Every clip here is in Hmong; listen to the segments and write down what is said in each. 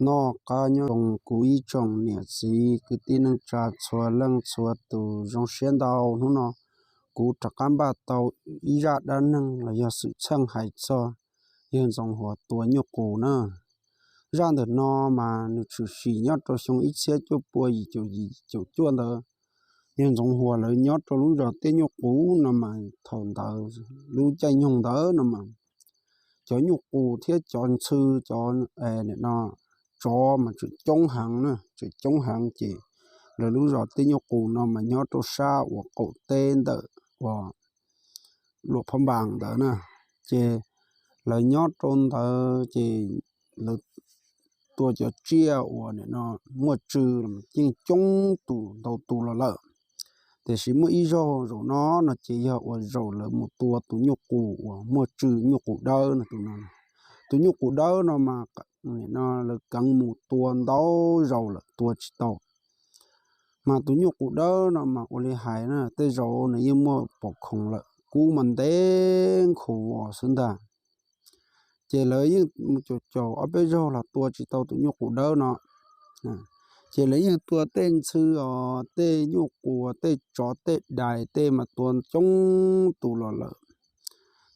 Noj qab nyob zoo kuv ib tsoom niam txiv kwv tij neej tsa txhua leej txhua tus, zoo siab ntau hnub no kuv rov qab npaj tau ib zaj dab neeg los yog xwm txheej hais txog yawg Ntxoov Huas tua nyuj qus na. Zaj ntawm no mas nws tshwm sim nyob rau xyoo ib txhiab cuaj pua yim caum yim caum cuaj ntawd. Yawg Ntxoov Huas lawv nyob rau lub zos Tiaj Nyuj Qus no mas thaum ntawd lub caij nyoog ntawd no mas cov nyuj qus thiab cov ntxhw, cov no tsov mas tseem coob heev na, tseem coob heev ces lawv lub zos Tiaj Nyuj Qus no mas nyob rau sab uas qaum teb ntawm uas Luam Phab Npas ntawd na. Ces lawv nyob rau ntawd ces lawv tua cov tsiaj uas no muaj tsw los yeej coob tus ntau tus los lawm. Tiam sis muaj ib zaug zaum no no ces yog uas zaum lawv mus tua tus nyuj qus uas muaj tsw, nyuj qus dawb no tus no. Tus nyuj qus dawb no mas lawv keev mus tua ntau zaus lawm tua tsis tau. Mas tus nyuj qus dawb no mas ua li hais na, tej zaum nws yeej muaj pom khoom lawm, kub mas ntev nkhaus vos xwb ntag. Ces lawv yeej mus caum caum ob peb zaug los tua tsis tau tus nyuj qus dawb no. Ces lawv yeej tua tej ntxhw os, tej nyuj qus, tej tsov, tej dais, tej mas tua coob tus los lawm.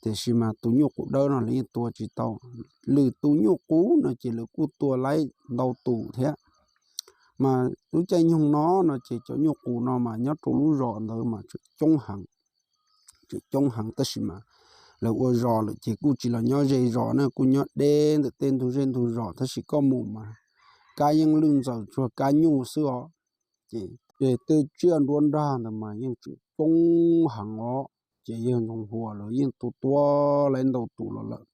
Tiam sis mas tus nyuj qus dawb no lawv yeej tua tsis tau. Lwm tus nyuj qus no ces lawv kuj tua laib ntau tus thiab. Mas lub caij nyoog no no ces cov nyuj qus no mas nyob rau lub zos ntawd mas tseem coob heev, tseem coob heev tab sis mas lawv ua zos lawm ces kuj tsis los nyob ze zos na, kuj nyob deb ntawm tej ntug zej ntug zos, tab sis koj mus mas kab yeej lwj ntxaws tsuag kab nyuj xwb os. Ces tej tsiaj nruab nrag ntawd mas yeej tseem coob heev os. Ces yawg Ntxoov Huas lawv yeej tua tua laib ntau tus los lawm,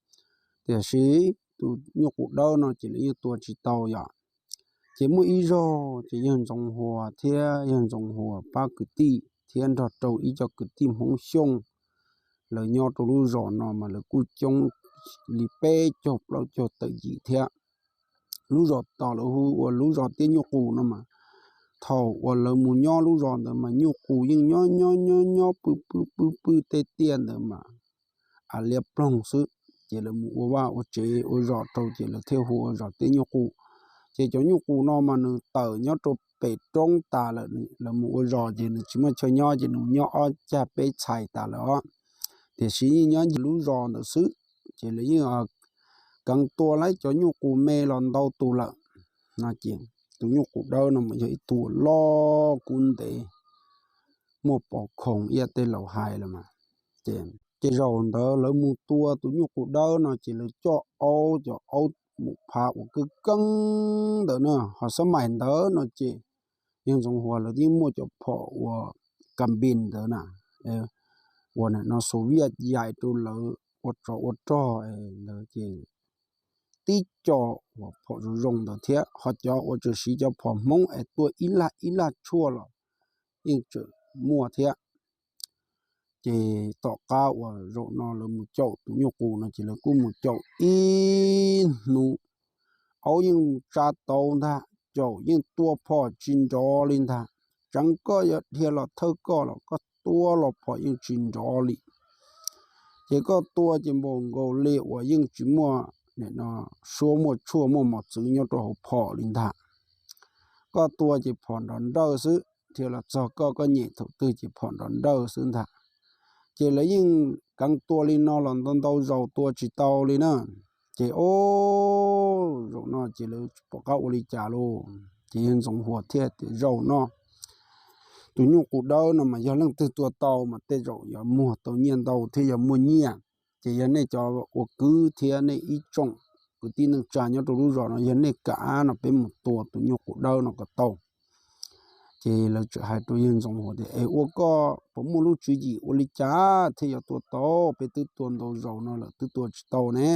tiam sis tus nyuj qus dawb no ces lawv yeej tua tsis tau yom. Ces muaj ib zaug ces yawg Ntxoov Huas thiab yawg Ntxoov Huas pab kwv tij thiab nrog rau ib co kwv tij Hmoob Xyooj, lawv nyob rau lub zos no mas lawv kuj coob li peb caug plaub caug tawm yim thiab. Lub zos tos lawv hu ua lub zos Tiaj Nyuj Qus no mas thaum uas lawv mus nyob lub zos ntawd mas nyuj qus yeej nyob nyob nyob nyob pw pw pw pw tej tiaj ntawd mas a liab ploog xwb. Ces lawv mus ua vaj ua tsev ua zos rau ces lawv thiaj hu ua zos Tiaj Nyuj Qus. Ces cov nyuj qus no mas nws tawm nyob rau pem roob tas lawm, lawv mus ua zos ces nws tsis muaj chaw nyob ces nws nyob ob cag peb txhais tas lawm os. Tiam sis yeej nyob ncig lub zos ntawd xwb. Ces lawv yeej keev tua laib cov nyuj qus me los ntau tus lawm no ces tus nyuj qus dawb no mas yog ib tug loj kub ntev, muaj pom khoom ib yam tej laus hais lawm mas. Ces zaum ntawd lawv mus tua tus nyuj qus dawb no ces lawv coj aub, cov aub mus phav uas keeb keeb ntawd na, ho xab maim ntawd no ces yawg Ntxoov Huas lawv yeej muaj cov phom uas ka npis ntawd na, uas no Soviet yaim rau lawv ua tsov ua rog ntawd ces tib co uas phom zoo zoo ntawd thiab ho cov uas tseem siv cov phom Hmoob es tua ib lag ib lag tshuaj los yeej tseem muaj thiab. Ces tom qab uas zaum no lawv mus caum tus nyuj qus no ces lawv kuj mus caum ib hnub, aub yeej tsa tau ntag, caum yeej tua phom tsis nrov li ntag. Tseev koj yuav dhia los thawj koj los koj tua los phom yeej tsis nrov li. Ces koj tua ces npaum nkaus li uas yeej tsis muaj suab muaj tshuaj muaj mos txwv nyob rau hauv phom li ntag. Koj tua ces phom nrov nrawj xwb, dhia los txog koj, koj nyem thaum twg ces phom nrov nrawj xwb ntag. Ces lawv yeej keev tua li no los ntau ntau zaus tua tsis tau li na. Ces o, zaum no ces lawv tsis pom qab ua li cas lauj. Ces yawg Ntxoov Huas thiaj tias zaum no tus nyuj qus dawb no mas yog leej twg tua tau mas tej zaum yuav muag tau nyiaj ntau thiab yuav muaj nyiaj. Ces yog nej cov ua kwv thiab nej ib tsoom kwv tij neej tsa nyob rau lub zos no yog nej kam no peb mus tua tus nyuj qus dawb no kom tau. Ces lawv txawm hais rau yawg Ntxoov Huas tias es ua koj puas muaj lub tswv yim ua li cas thiaj yuav tua tau, peb twb tua ntau zaus no lawm twb tua tsis tau ne.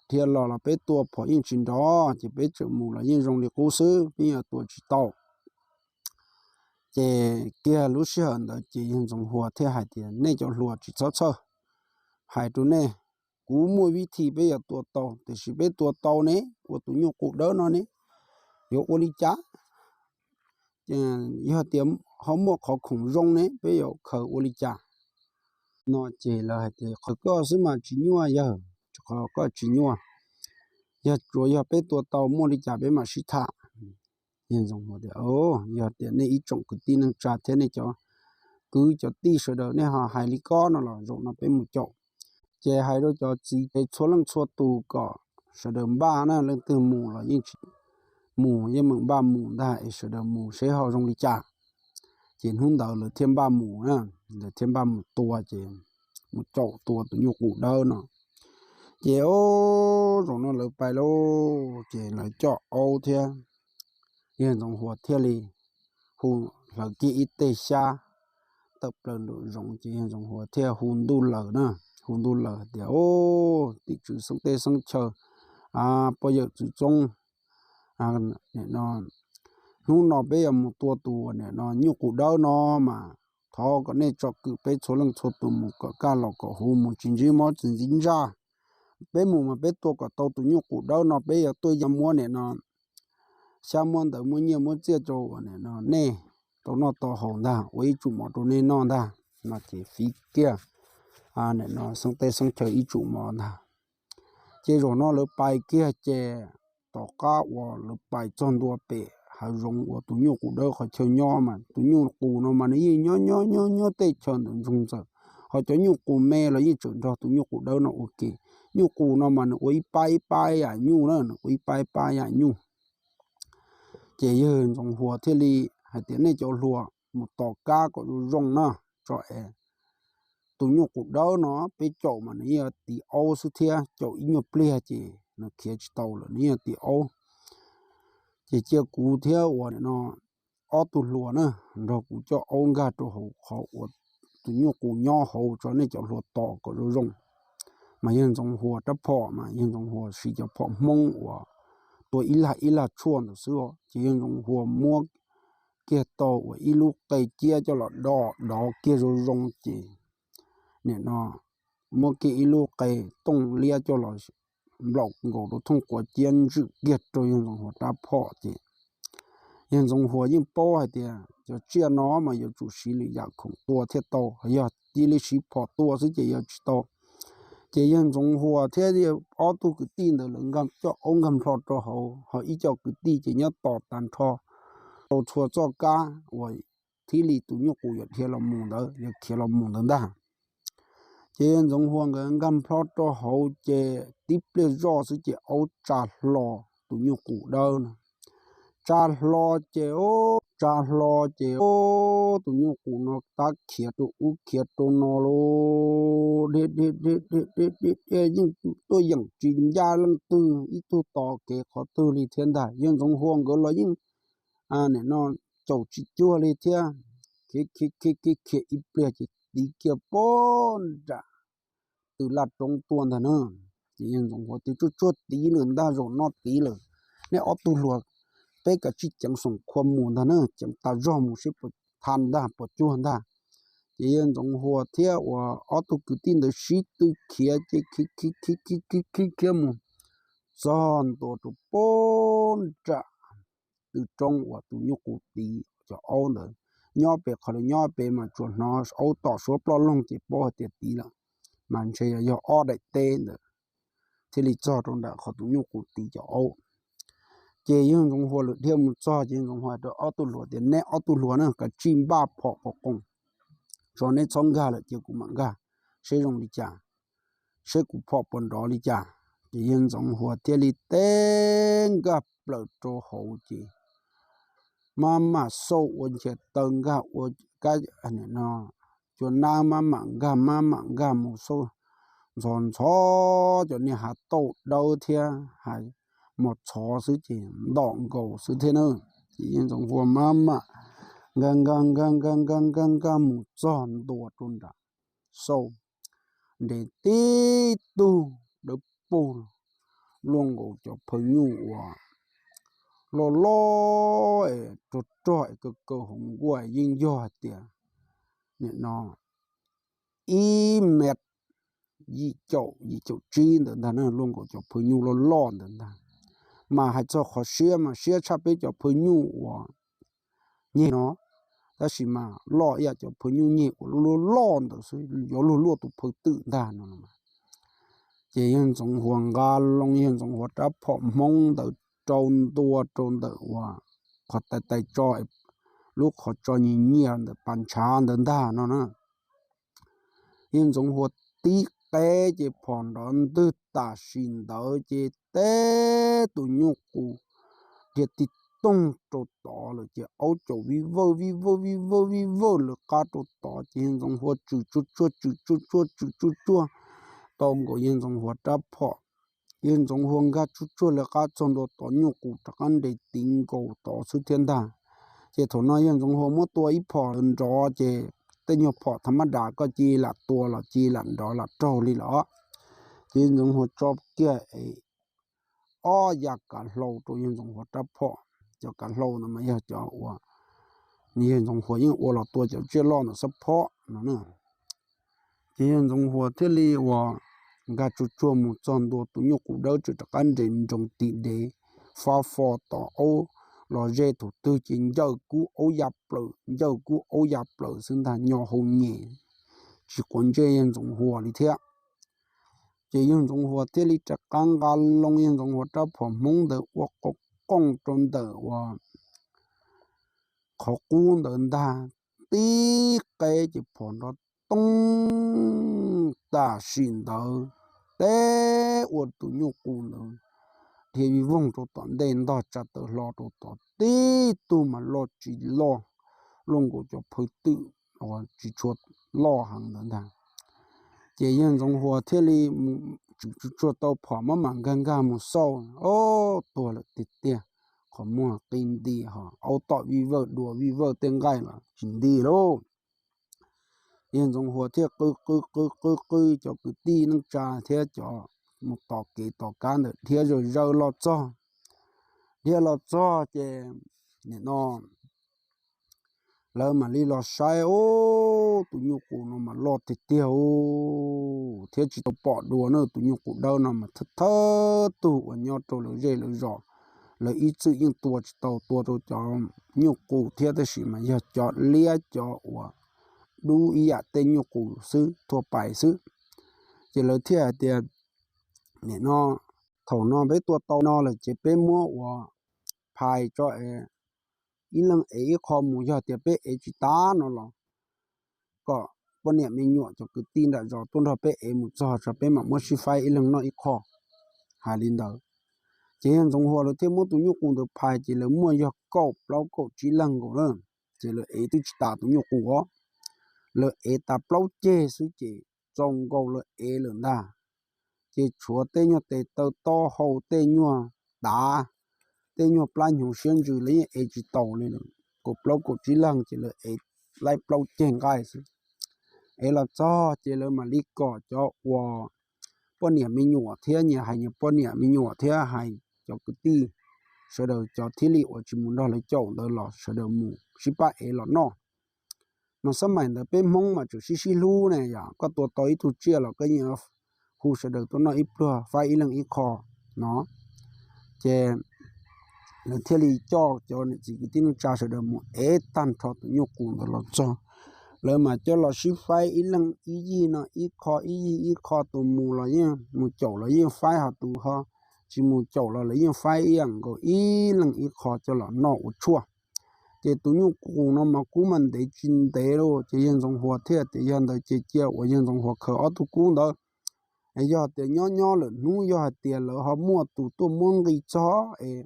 Dhia los los peb tua phom yeej tsis nrov ces peb tseem mus los yeej zoo li qub xwb, peb yeej tua tsis tau. Ces kiag lub sij hawm ntawd ces yawg Ntxoov Huas thiaj hais tias nej cov hluas tsis txhob txhawj, hais rau nej, kuv muaj vib thi peb yuav tua tau, tiam sis peb tua tau ne ua tus nyuj qus dawb no ne yuav ua li cas? Yog tias ho muaj qhov khoom zoo ne peb yuav khaws ua li cas? No ces lawv hais tias qhov koj xwb mas tsis nyuaj yawg, qhov koj tsis nyuaj. yog tsuas yog peb tua tau muaj li cas peb mam sib tham. Yawg Ntxoov Huas tias, Yog tias nej ib tsoom kwv tij neej tsa thiab nej cov kwv cov tij sawv daws nej ho hais li ko no los zaum no peb mus caum. Ces hais rau cov txiv txhua leej txhua tus kom sawv daws npaj na, leej twg mus los yeej tsis mus yeej meem npaj mus ntag es sawv daws mus seb ho zoo li cas. Ces hnub ntawd lawv thiaj npaj mus na, lawv thiaj npaj mus tua ces mus caum tua tus nyuj qus dawb no. Ces o, zaum no lawv pais lauj, ces lawv coj aub thiab, Yawg Ntxoov Huas thiaj li hu, hlawv kiag ib teg xyab tawm plaws nraum zoov ces Yawg Ntxoov Huas thiaj hu ntuj lawm na, hu ntuj lawm hais tias, Au, tim tswv xeeb teb xeeb chaw, pog yawm txwv txoob, nim no hnub no peb yuav mus tua tus nim no nyuj qus dawb no mas thov kom nej tsom kwm peb txhua leej txhua tus mus kom kaj los kom huv, mus tsis ntsib mob tsis ntsib ntsaj. Peb mus mas peb tua kom tau tus nyuj qus dawb no peb yuav tuaj ya muab nim no xyab muab ntawv muab nyiaj muab txiaj rau uas nim no nej tau noj tau haus ntag, ua ib tsum mov rau nej noj ntag no ces fiv kiag nim no xeeb teb xeeb chaw ib tsum mov ntag. Ces zaum no lawv pais kiag ces tom qab uas lawv pais txog ntua pem hav zoov uas tus nyuj qus dawb qhov chaw nyob mas tus nyuj qus no mas nws yeej nyob nyob nyob nyob tej chaw ntawm ntsoog ntxawm, ho cov nyuj qus me los yeej tseem nrog tus nyuj qus dawb no ua ke. Nyuj qus no mas nws ua ib pab ib pab yam nyuj na, nws ua ib pab ib pab yam nyuj. Ces Yawg Ntxoov Huas thiaj li hais tias, Nej cov hluas, mus tos kab kom zoo zoo na, tso es tus nyuj qus dawb no peb caum mas nws yeej tiv aub xwb thiab, caum ib nyuag pliag ces nws khiav tsis tau lawm, nws yeej tiv aub. Ces cia kuv thiab uas nim no ob tug hluas na nrog kuv coj aub nkag rau hauv qhov uas tus nyuj qus nyob hauv, tso nej cov hluas tos kom zoo zoo. Mas Yawg Ntxoov Huas rab phom mas Yawg Ntxoov Huas siv cov phom Hmoob uas tua ib lag ib lag tshuaj ntawd xwb, ces Yawg Ntxoov Huas muab kiag tau uas ib lub qe ciab coj los do dov kiag zoo zoo ces nim no muab kiag ib lub qe tooj liab coj los nplaum nkaus rau thooj quav ciab ntswm kiag rau Yawg Ntxoov Huas rab phom ces Yawg Ntxoov Huas yeej paub hais tias cov tsiaj no mas yuav tsum siv lwm yam khoom tua thiaj tau, yog cia li siv phom tua xwb ces yuav tsis tau. Ces Yawg Ntxoov Huas thiab ob tug kwv tij ntawd lawv coj aub nkag nplho rau hauv, ho ib co kwv tij ces nyob tos tag nrho rau txhua txoj kab uas thiaj li tus nyuj qus yuav dhia los mus ntawd, yuav khiav los mus ntawd ntag. Ces Yawg Ntxoov Huas nkawd nkag nplho rau hauv ces tib pliag zoj xwb ces aub tsa hlo tus nyuj qus dawb no. Tsa hlo ces, tsa hlo ces tus nyuj qus no tab khiav rau ub khiav rau no lauj, dhia dhia dhia dhia dhia dhia yeej tuaj yeem tsis ncaj leej twg, ib tug tos kev qhov twg li thiab ntag. Yawg Ntxoov Huas nkawd los yeej nim no caum tsis cuag li thiab. Khiav khiav khiav khiav khiav ib pliag ces tiv kiag pog nram tw laj roob tuaj ntag na. Ces Yawg Ntxoov Huas tias, Tsuag tsuag tiv lawm ntag, zaum no tiv lawm. Nej ob tug hluas, peb kav tsij ceev xoom khua mus ntag na, ceev tas zog mus seb puas tha ntag puas cuag ntag. Ces Yawg Ntxoov Huas thiab uas ob tug kwv tij ntawd sib tw khiav ces khiav khiav khiav khiav khiav khiav mus txog ntua rau pog nram tw roob uas tus nyuj qus tiv cov aub ntawd. Nyob pem qhov lawv nyob pem mas tsuas hnov aub tom suab ploj loog ces paub hais tias tiv lawm, mas ntshe yog ob daim teb ntawd thiaj li txog rau nram qhov tus nyuj qus tiv cov aub. Ces Yawg Ntxoov Huas lawv dhia mus txog ces Yawg Ntxoov Huas hais rau ob tug hluas tias, Neb ob tug hluas na, kav tsij npaj phom kom qoos, tso neb txhob nkag lawm cia kuv mam nkag seb zoo li cas, seb kuv phom puas nrov li cas. Ces Yawg Ntxoov Huas thiaj li teb nkag plaws rau hauv ces maj mam xauj ua nchias taw nkag ua kab no, cua nab maj mam nkag maj mam nkag mus xauj ntxhov ntxhov cov niag hav tauj dawb thiab hav mos txhov xwb ces ntom nkaus xwb thiab na. Ces Yawg Ntxoov Huas maj mam nkag nkag nkag nkag nkag nkag nkag mus txog ntua rau nram xauj, nres tib tug dawb paug luaj nkaus cov phaw nyuj uas loj loj es rog rog es kaw kaw hauv nkuaj, yeej yog hais tias nim no ib mev yim caum yim caum tsib ntawd ntag na, luaj nkaus cov phaw nyuj loj loj ntawd ntag. Mas hais txog qhov siab mas siab tshaj peb cov phaw nyuj uas nyeg no, tab sis mas loj ib yam cov phaw nyuj nyeg uas luaj luaj loj ntawd xwb, yuav luag luaj tus phaw twm ntag no. Ces yawg Ntxoov Huas nqa loo yawg Ntxoov Huas rab phom Hmoob ntawd rau ntua rau ntawm uas qhov tais tais tso, lub qhov tso nyias nyias ntawm pas ntshav ntawd ntag no na. Yawg Ntxoov Huas tib qeb ces phom nrov ntwg tam sim ntawd ces teb tus nyuj qus dhia tig toog rau tod lawm ces aub caum vij vawj vij vawj vij vawj vij vawj lawv qab rau tod ces yawg Ntxoov Huas tswm tsuag tsuag tswm tsuag tsuag tswm tsuag tsuag tau nkaus yawg Ntxoov Huas rab phom. Yawg Ntxoov Huas nkag tsuag tsuag lawv qab txog ntua tod nyuj qus rov qab nres tiv nkaus tod xwb thiab ntag. Ces thaum no yawg Ntxoov Huas muab tua ib phom nrov ces tej nyuag phom tha mab das koj cia li lam tua los cia li lam nrov lam raug li lawm. Ces yawg Ntxoov Huas tso kiag es ob yav kav hlau rau yawg Ntxoov Huas rab phom. Cov kav hlau ntawd mas yog cov uas yawg Ntxoov Huas yeej ua los tua cov tsiaj loj ntawm xab phob no na. Ces yawg Ntxoov Huas thiaj li uas nkag tsuag tsuag mus txog ntua tus nyuj qus dawb tseem rov qab nres nroos tim dev fab fo tom aub los ze thaum twg ces ncawj kub aub ya plaws ncawj kub aub ya plaws xwb ntag nyo hau nyem tsis quav ntsej yawg Ntxoov Huas li thiab. Ces yawg Ntxoov Huas thiaj li rov qab nqa loo yawg Ntxoov Huas rab phom Hmoob ntawd ua qo qooj rau ntawm uas qhov qub ntawd ntag, tib qeb ces phom nrov toog tam sim ntawd teb ua tus nyuj qus ntawd dhia vij voog rau tom ntej ntog tsa taw hlo rau tod tib tug mas loj tsis loj, luaj nkaus cov phawj twm uas tsis tshua loj heev ntawd ntag. Ces yawg Ntxoov Huas thiaj li mus tsuag tsuag tau phom mab mam nkag nkag mus xauj, o, tuag lawm tiag tiag, qhov muag qi nti ho aub tom vij vawj dua vij vawj tej nqaij los tsis nti lauj. Yawg Ntxoov Huas thiaj qw qw qw qw qw cov kwv tij neej tsa thiab cov mus tos kev tos kab ntawd dhia zawm zaws los txog. Dhia los txog ces nim no lawv mam li los saib, ub, tus nyuj qus no mas loj tiag tiag ub, thiab tsis tau pom dua na, tus nyuj qus dawb no mas thawj thawj tug uas nyob rau lawv zej lawv zos, lawv ib txwm yeej tua tsis tau, tua rau cov nyuj qus thiab tab sis mas yog cov liab cov uas dub ib yam tej nyuj qus xwb thuaj pais xwb. Ces lawv thiaj hais tias, nim no thaum no peb tua tau no lawm ces peb muab ua phais tso es ib leeg ev ib qho mus, yog tias peb ev tsis tas no los kom poj niam me nyuam cov kwv tij nram zos tuaj nrog peb ev mus txog tso peb mam muab sib faib ib leeg noj ib qho. Hais li ntawd, ces yawg Ntxoov Huas lawv thiaj muab tus nyuj qus ntawd phais ces lawv muaj yog kaum plaub kaum tsib leeg nkaus na. Ces lawv ev twb tsis tas tus nyuj qus os, lawv ev tas plaub ceg xwb ces txaus nkaus lawv ev lawm ntag. Ces tshuav tej nyuag tes taw taub hau, tej nyuag tav, tej nyuag plab hnyuv siab ntsws lawv yeej ev tsis taus li lawm. Kaum plaub kaum tsib leeg ces lawv ev laib plaub ceg nqaij xwb. Ev los txog ces lawv mam li kom cov uas poj niam me nyuam thiab, nyias hais nyias poj niam me nyuam thiab hais cov kwv tij sawv daws cov thiaj li uas tsis mus nrog lawv caum ntawd los sawv daws mus sib pab ev los noj. Mas xab maim ntawd peb Hmoob mas tseem sib sib hlub ne, yog koj tua tau ib tug tsiaj los koj yeej hu sawv daws tuaj noj ib pluag faib ib leeg ib qho no. Ces lawv thiaj li coj cov niam txiv kwv tij neej tsa sawv daws mus ev tag nrho tus nyuj qus ntawd los txog. Lawv mas coj los sib faib ib leeg ib yig no ib qho ib yig ib qho, tus mus los yeej mus caum los yeej faib, ho tus ho tsis mus caum los lawv yeej faib ib yam nkaus ib leeg ib qho coj los noj ua tshuaj. Ces tus nyuj qus no mas kub mas ntev tsis ntev lauj, ces yawg Ntxoov Huas thiaj tias yog ntawd ces cia uas yawg Ntxoov Huas khaws ob tug kub ntawd. Yog tias nyob nyob lawm hnub yog hais tias lawv ho muaj tus tuaj muab nqi txog es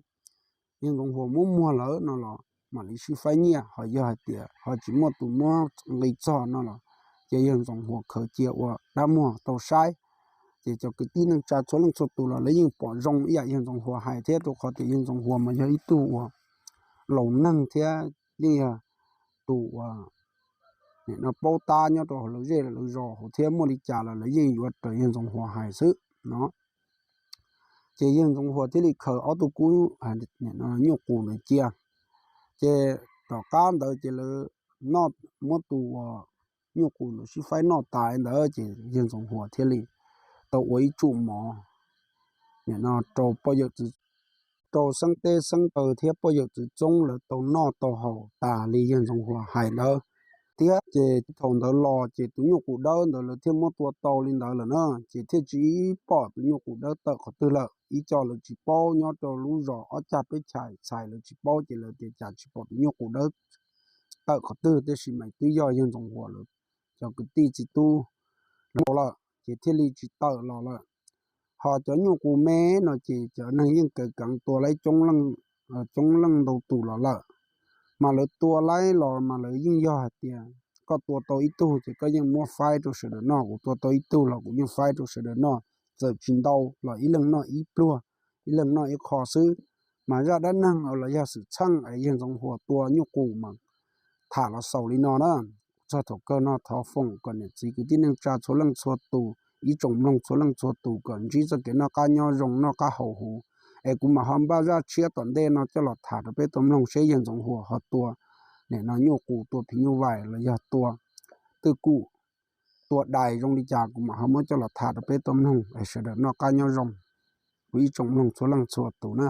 yawg Ntxoov Huas muab muag lawm no los mam li sib faib nyiaj, ho yog hais tias ho tsis muaj tus muab nqi txog no los ces yawg Ntxoov Huas khaws cia ua dab muag tau saib. Ces cov kwv tij neej tsa txhua leej txhua tus los lawv yeej pom zoo ib yam yawg Ntxoov Huas hais thiab, rau qhov tias yawg Ntxoov Huas mas yog ib tug uas laus neeg thiab yeej yog tus uas nim no paub tab nyob rau hauv lawv zej lawv zos hauv thiab, muaj li cas los lawv yeej yuav raws yawg Ntxoov Huas hais xwb no. Ces yawg Ntxoov Huas thiaj li khaws ob tug kub nyuj qus ntawd cia. Ces tom qab ntawd ces lawv noj, muab tus uas nyuj qus ntawd sib faib noj tas ntawd ces yawg Ntxoov Huas thiaj li tau ua ib tsum mov nim no rau poj yawm txwv, rau xeeb teb xeeb taw thiab poj yawm txwv txoob lawv tau noj tau haus tas li yawg Ntxoov Huas hais ntawd. tiag. Ces thaum ntawd los ces tus nyuj qus dawb ntawd lawv thiaj muab tua tau li ntawd lawm na, ces thiaj tsis pom tus nyuj qus dawb tawm qhov twg lawm. Ib co lawv tsis paub nyob rau lub zos ob cag peb cag txhais lawv tsis paub ces lawv tias cas tsis pom tus nyuj qus dawb tawm qhov twg, tiam sis mas twb yog yawg Ntxoov Huas lawv cov kwv tij txiv tub lawv lawm ces thiaj li tsis tawm los lawm. Ho cov nyuj qus me no ces cov neeg yeej kaw keev tua laib coob leej ntau tus los lawm, mas lawv tua laib los mas lawv yeej yog hais tias koj tua tau ib tug ces koj yeej muab faib rau sawv daws noj, kuv tua tau ib tug los kuv yeej faib rau sawv daws noj, txawm tsis ntau los ib leeg noj ib pluag, ib leeg noj ib qho xwb. Mas zaj dab neeg los yog xwm txheej es yawg Ntxoov Huas tua nyuj qus mas tham los xaus li no na. Txog thaum kawg no thov foom kom niam txiv kwv tij neej tsa txhua leej txhua tus, ib tsoom mloog txhua leej txhua tus kom ntsib txoj kev noj qab nyob zoo noj qab haus huv. Es kuv mam ho npaj zaj tshiab tom ntej no coj los tham rau peb tau mloog seb yawg Ntxoov Huas ho tua nim no nyuj qus tua phim nyuj vais los yog tua twj kum, tua dais zoo li cas kuv mam ho muab coj los tham rau peb tau mloog es sawv daws noj qab nyob zoo. Kuv ib tsoom mloog txhua leej txhua tus na,